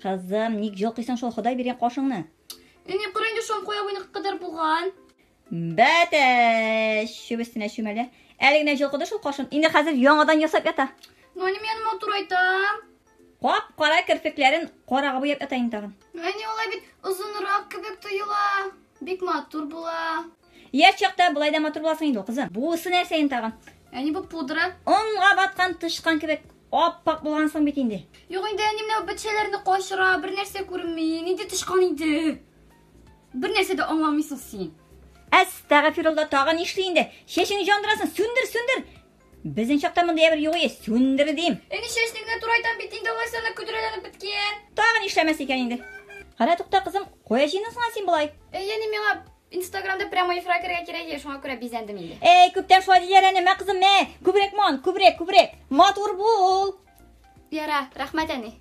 Кызым, ник җылкыйсың шул Ходай биргән кашыңны? Әни, кара инде Шамкай абыйныкы кадәр булган. Бәтәч, чүп өстенә чүмәлә. Әле генә җылкыды шул кашын, инде хәзер яңадан ясап ята. Ну, әни, мин матурайтам. Кап-кара керфекләрен карага буяп ята инде тагын. Әни, алай бит озынрак кебек тоела. Бик матур була. Яшь чакта болай да матур буласың инде ул, кызым. Бусы нәрсә инде тагын? Әни, бу пудра. Онга баткан тычкан кебек ап-ак булгансың бит инде. Юк инде, әни, менә бетчәләрне качыра, бер нәрсә күренми. Нинди тычкан инде? Бер нәрсә дә аңламыйсың син. Әстәгъфирулла, тагын нишли инде? Чәчеңне җандырасың, сүндер, сүндер. Безнең чакта мондый әйбер юк иде, сүндер дим. Әни, чәчне генә турайтам бит инде, алайса ана көдрәләнеп беткән. Тагын нишләмәс икән инде. Кара, тукта, кызым, кая җыенасың син болай? Әй, әни, миңа Инстаграмда прямой эфирга керергә кирәк иде, шуңа күрә бизәндем инде. Әй, күптән шулай диләр әнә, мә кызым, мә, күбрәк ман, күбрәк, күбрәк. Матур бул. Яра, рәхмәт әни.